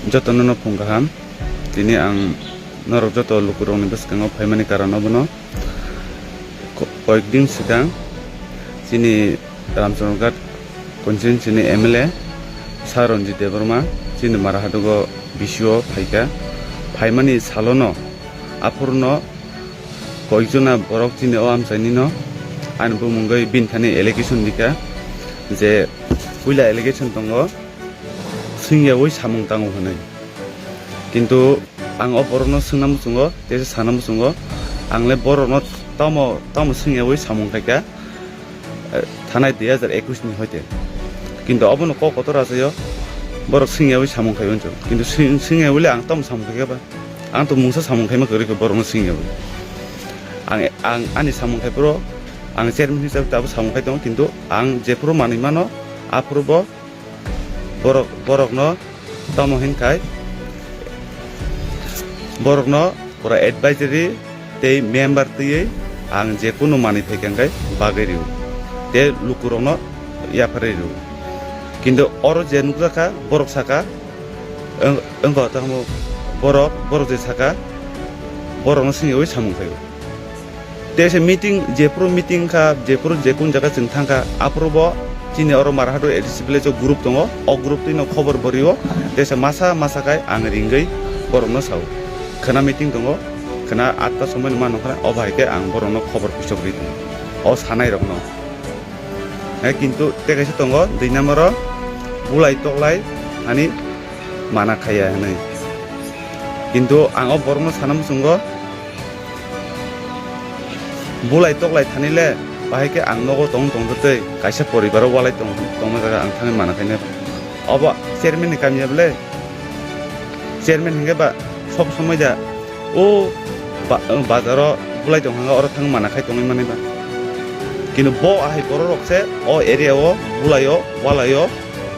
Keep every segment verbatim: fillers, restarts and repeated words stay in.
Jotono no phung kaham. Tini ang norok joto lukurokni bwskango phaimani karon obono. Ko-, koyekdin swkang chini Ramchandra Ghat constituency ni M L A Sir Ranjit Debbarma chini Marahadugo B C O phaikha. Phaimani salono aphurno koyekjona borok chini o amchaini no ani bumungwi bini thani allegation dikha je puila allegation tongo. Swngyawi samung tango hwnwi. Kintu ang o borokno swngna muchungo, tei sana muchungo, ang le borokno tamo, tamo swngyawi samung khaikha, eh, thanai dui hajar ekush ni hoite. Kintu obono kok kotor achaio, borok swngyawi samung khai unsuk. Kintu swng-, swngyawi le ang tamo samung khaikha ba? Ang to mungsa samung khaima kwrwi kha borokno swngyawi. Ang, ang ani samung khai phuru, ang chairman hisabe tabuk samung khai tongo, kintu ang jephuru manwi mano, aphuru bo borok, borokno tamo hinkhai, borokno pura advisory tei member twiwi ang je kunu manwi phaikha hwnkhe bagwi rw-o, tei lukurokno yapharwi rw-o. Kintu oro je nukjakha, borok sakha, wng-, wngkha tamo borok, borok je sakha, borokno swngyawi samung khaio. Tei se meeting, jephuru meeting kha, jephuru je kun jaga chwng thang kha, aphuru bo chini oro Marhado A D C village o group tongo, o group twino khobor bo rio, tei se masa masa khai ang ringwi borokno sao. Khwna meeting tongo, khwna atta somoi ni mano khwna, o bahai khe ang borokno khobor pisok ri tongo, o sanai rokno. Hai kintu tei kaisa tongo, dui number o bulai toklai ani mana khaiya hinwi. Kintu ang o borokno sana muchungo, bulai toklai thani le, bahai khe ang nogo tong tong tei kaisa poribar o walai tong tongma jaga ang thangwi mana khainai. Obo chairman ni kami ya bole, chairman hingke ba sob somoi da o ba-, bazar o bulai tong hanga oro thang mana khai tongwi manwi ba. Kintu bo ahai borok rok se o area o bulai o walai o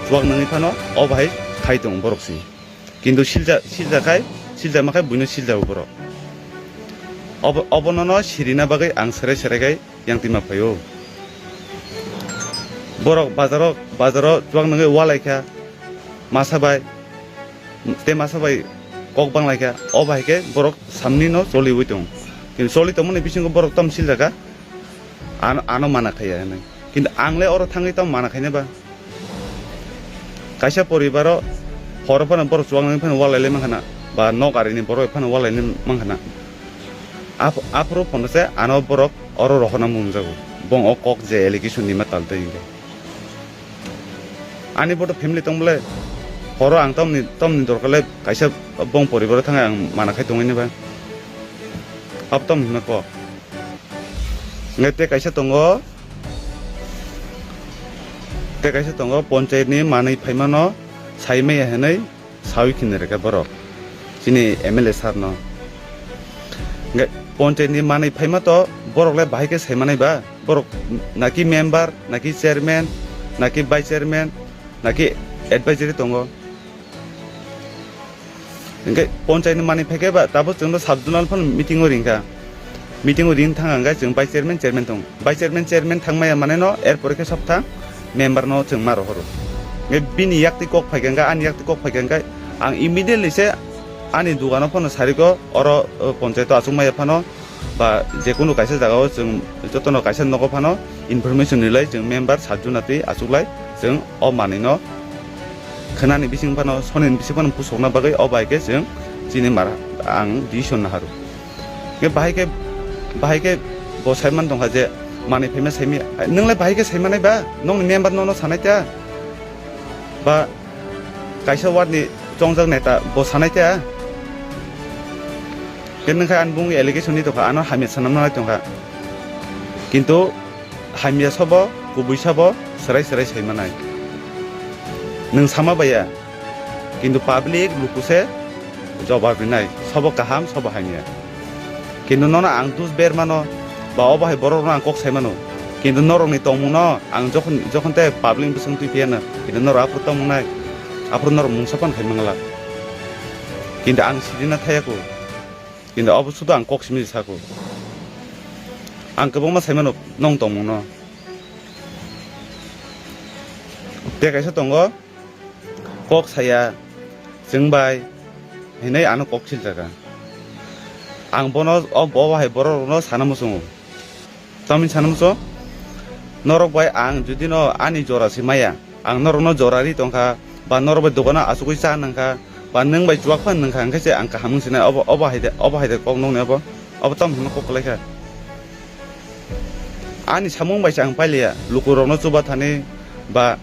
chuak nangwi phano o bahai khai tong borok si. Kintu silja, silja khai, silja ma khai buino silja o borok. Obo, obono no sirina bagwi ang serai serai khai yang tima phaio. Borok bazaro, bazaro chuak nangwi walai kha masa bai, tei masa bai kok bang lai kha. O bahai khe borok samni no choliwi tong. Kintu choli tongmani bisingo borok tam silja kha. Ano, ano mana khaiya hinwi. Kintu ang le oro thangwi tamo mana khaina ba? Kaisa poribar o horo phano borok chuak nangwi phano walai le mankha na, ba nok ari ni borok phano walai le mankha na. Ap-, aphuru phano se ano borok oro rohorna mung jago. Bong o kok je allegation ni ma tal tei hingke. Ani bodo family tong bole, horo ang tamni, tamni dorkar le kaisa bong poribar o thangwi ang mana khai tongwi ni ba. Ap tam hima kok. Ngai te kaisa tongo, te kaisa tongo, ponchayat ni manwi phaimano sai maya hinwi sawi khini rwkha borok chini M L A sir no. Ngai ponchayat ni manwi phaima to borok le bahai khe sai manai ba? Borok naki member, naki chairman, naki vice chairman, naki advisory tongo. Hingke ponchayat ni manwi phaikhe ba tabuk chwngno sub zonal phano meeting o ringkha. Meeting o ring thang hangkhe chwng vice chairman, chairman tong. Vice chairman, chairman thangmaya mane no, er pore khe sab thang member no chwng ma rohoro. Hingke bini yaktwi kok phaikha hingkhe, ani yaktwi kok phaikha hingkhe, ang immediately se ani dugano phano sariko oro, o, ponchayat o achukmaya phano ba je kunu kaisa jaga o chwng jotono kaisa nogo phano information rilai chwng member sub zona twi achuklai chwng o manwi no khwnani bising phano sonini bising phano pusokna bagwi o bai khe chwng chini mara ang decision naharu. Khe bahai khe, bahai khe bo saiman tongkha je manwi phaima saimi, nwng le bahai khe saimanai ba nongni member nono sanai ta ba kaisa ward ni chongjak neta bo sanai ta. Khe nwng khe ani bungni allegation ni tongkha, ano hamya sanamnai tongkha. Kintu hamya sabo, kubui sabo, serai serai saimanai. Nwng sama baiya, kintu public luku se jobab rinai, sabo kaham, sabo hamya. Kintu nono ang dus ber mano, ba obo hai borok no ang kok sai mano. Kintu norok ni tongmung no ang jokhon, jokhon te public bwswng twi phiya no, kintu norok aphuru tongmung nai, aphuru norok mungsa pan khai mangla. Kintu ang sirina thaya ko. Kintu abo sudu ang kok simi sako. Ang kwbangma sai mano nong tongmung no. Te kaisa tongo, kok saya, Chwng bai hinwi ano kok siljaga. Ang bono o bo hai borok rokno sana muchungo. Tamni sana muchung? Norok bai ang judi no ani jora se maya, ang norokno jora ri tongkha, ba norok bai dogano achugwi cha nangkha, ba nwng bai chuak phan nangkha, hwnkhe se ang kaham wng sinai, obo, obo hai de, obo hai de kok nokni obo, obo tamo hwnwi kok kwlaikha. Ani samung bai se ang pailiya, lukurokno chuba thani ba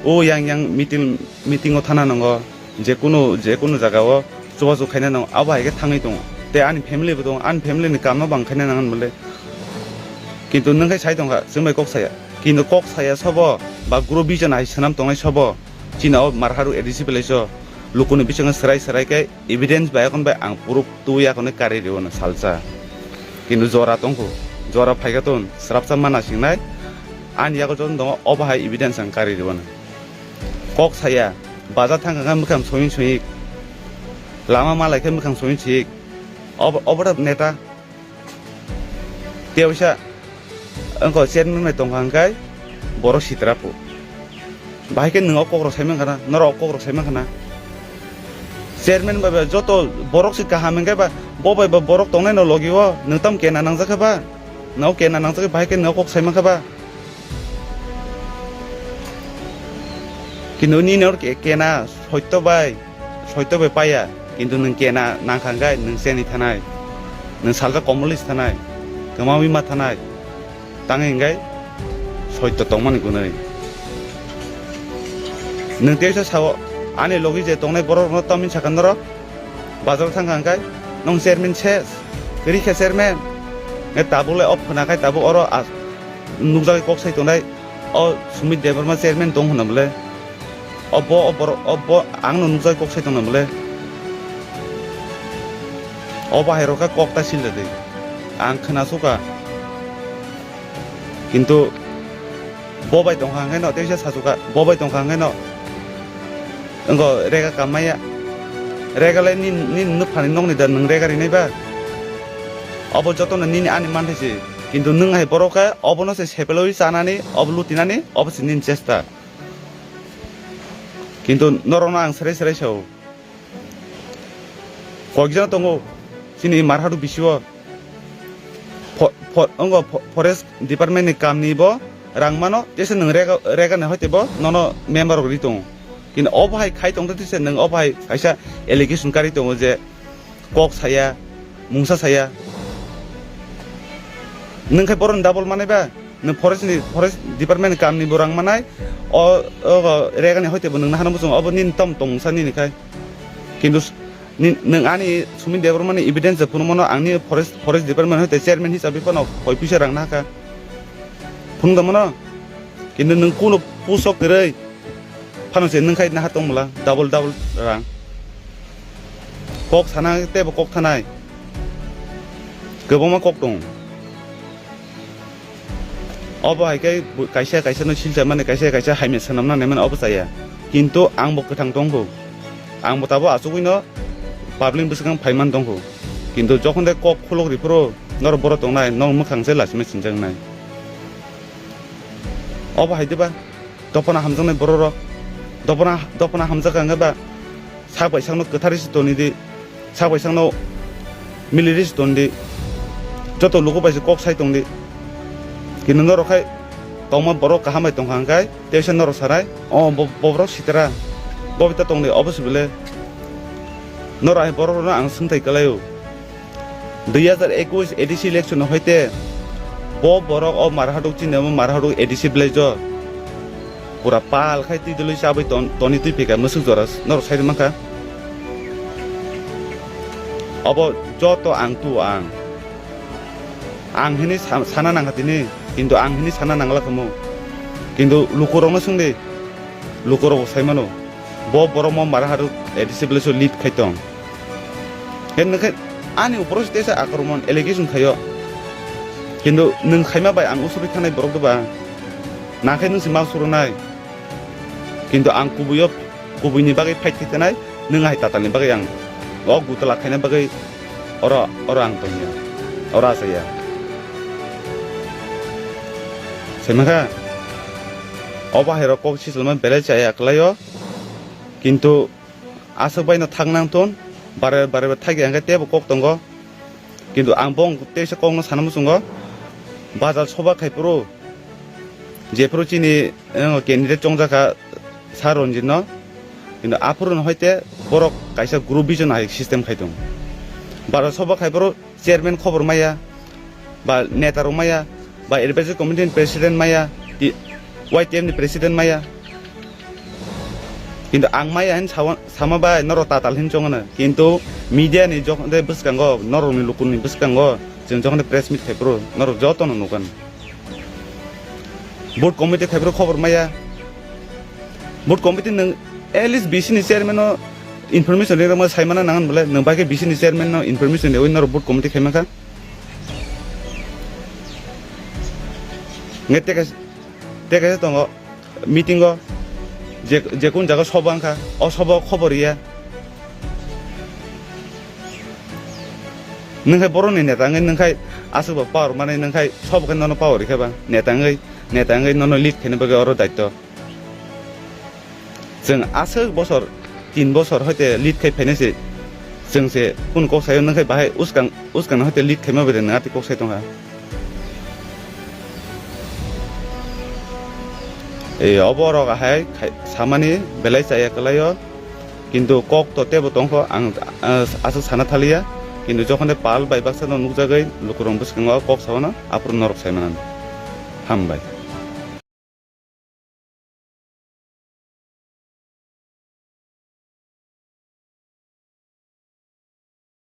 o yang yang meeting, meeting o thana nango, jekunu, jekunu jaga o chubachu khaina nango, abo hai khe thangwi tongo. Tei ani family bo tongo, ani family ni kamno bo ang khaina nango bole. Kintu nwng khe sai tongkha, chwng bai kok saya. Kintu kok saya sobo ba group vision hai swnam tongnai sobo, chini o Marharu A D C village o lukuni bisingo swrai swrai khe evidence bai, ekon bai ang proof twi, ekon kari rw no salsa. Kintu jora tongkhu, jora phaikha ton, srapsa mana singnai, ani yago joto tongo, obo hai evidence ang kari rw no. Kok saya, bazar thangkha khe mwkhang soying soyik, lama malai khe mwkhang soying soyik, obo, obo da neta. Tei waisa wngkha chairman bai tongkha hwnkhe borok sitra phu. Bahai khe nwng o kokrok sai mankha na, norok o kokrok sai mankha na. Chairman bai ba joto borok se kaham hwnkhe ba, bo bai ba borok tongnai no logi o, nwng tam kena nangjak kha ba? Nwng o kena nangjak khe bahai khe nwng o kok sai mankha ba? Kintu nini oro ke-, kena soito bai, soito bai paya, kintu nwng kena nangkha hwnkhe nwng cheni thanai, nwng salsa komoli se thanai, kwmawi ma thanai, tangwi hwnkhe soito tongmani gwnwi. Nwng teisa sao, ani logi je tongnai borok rokno tamni sakha norok? Bazar thangkha hwnkhe nwng chairman ses, kwrwi khe chairman. Nge tabuk le o phwna khai tabuk oro as-, nukjagwi kok sai tongnai, o Sumit Debbarma chairman tong hwnna bole. O bo, o borok, o bo ang no nukjagwi kok sai tongna bole. O bahai rok khe kok ta silja di. Ang khwna sukha. Kintu bo bai tongkha hwnkhe no, teisa sachukha, bo bai tongkha hwnkhe no. Wngkha rega kammaya. Rega le nini, nini nuphani nokni da nwng rega rinai ba? Obo jotono nini ani manthai se. Kintu nwng hai borok khe obono se sepelwi chanani, obo lutinani, obo se nini chesta. Kintu norokno ang serai serai sao. Koikjana tongo chini Marharu bisio. Fo-, fo-, ongo fo-, forest department ni kamni bo rang mano, tesa nwng rega, rega ni hoite bo nono member rok ri tongo. Kintu obo hai khai tongtho tesa nwng obo hai kaisa allegation kari tongo je kok saya, mungsa saya. Nwng khai boron double manai ba? Nwng forest ni, forest department ni kam ni bo rang manai, o, o, rega ni hoite bo nwng nahano muchung, obo nini tom tong sa nini khai. Kintu s-, ni, nwng ani Sumit Debbarma ni evidence phunuk mano, ang ni forest, forest department hoite chairman hisabe phano koi puisa rang nahakha. Phunuk da mano? Kintu nwng kuno pusok kwrwi phano se nwng khai naha tong mala, double, double rang. Kok sana tebo kok thanai. Kwbangma kok tong. Obo hai khe bu-, kaisa kaisa no silcha mani, kaisa kaisa hamya swnamna naimani obo chaya. Kintu ang bo kwthang tongkho. Ang bo tabuk achugwi no public bwswkang phaiman tongkho. Kintu jokhon de kok khulok riphuru norok borok tongnai, nok mwkhang se lachima sinjaknai. Obo hai diba? Dophano hamjaknai borok rok. Dophano, dophano hamjak kha hwnkhe ba sak bai sakno kwthari se toni di. Sak bai sakno miliri se ton di. Joto luku bai se kok sai tong di. Kintu norok khai tongma borok kaham bai tongkha hwnkhe teisa norok sanai, o bo-, boborok sitra. Bo bai ta tong di, obo se bele. Norok hai borok rokno ang swngthai kwlaio. Dui hazar ekush A D C election hoite bo borok o Marhaduk chini omo Marhaduk A D C village o pura pal khai twi dului chabwi ton-, toni twi phika mwswk jora norok sai mankha. Obo joto ang tu ang. Ang hini sa-, sana nangkha tini, kintu ang hini sana nangla khamu. Kintu lukurokno swngdi, lukurok bo sai mano. Bo borok mo Marhaduk A D C village o lead khai tong. Khe nwng khe ani uporo se tesa akromon, allegation khaio. Kintu nwng khaima bai ang usuri thanai borok doba. Nang khe nwng se ma surunai. Kintu ang kubuio, kubuini bagwi fight khai thanai, nwng hai tatalni bagwi ang o gutla khaina bagwi oro, oro ang tongya. Oro achaya. Saimankha, o bahairok kok sichilma belai chaya kwlaio. Kintu Aswk bai no thang nang thun, bare bare thagi ang khe tebo kok tongo. Kintu ang bong teisa kok no sana muchungo, bazar soba khai phuru, jephuru chini, eh, candidate chongjak kha Sir Ranjit no, kintu aphuru no hoite borok kaisa group vision hai system khai tongo. Bazar soba khai phuru chairman khobor maya, ba neta rok maya, ba advisory committee ni president maya, ti-, Y T F ni president maya. Kintu ang maya hin sawa-, sama bai norok tatal hin chongano. Kintu media ni jokhon de bwskango, norok ni luku ni bwskango, chwng jokhon de press meet khai phuru, norok joto no nukhan. Board committee khai phuru khobor maya. Board committee nwng at least B C ni chairman no information ri rwma sai mana nangan bole, nwng bai khe B C ni chairman no information riwi norok board committee khai mankha. Nge teka, teka tongo meeting o je, je kun jaga soba wngkha, o soba o khobor ya. Nwng khai borok ni neta wngwi nwng khai aswk ba power mani nwng khai sobo khe nono power rikha ba neta wngwi, neta wngwi nono lead khaina bagwi oro daityo. Chwng aswk bosor, tin bosor hoite lead khai phainai se, chwng se kunu kok sayo nwng khai bahai uskang, uskang hoite lead khaima bai nwng atwi kok sai tongkha. E, obo rok ahai khai, samani belai chaya kwlaio, kintu kok to tebo tongkho, ang, ah, aswk sana thaliya, kintu jokhon de pal bai baksa no nukjagwi lukurok bwskango kok saono, aphuru norok sai manani. Hambai.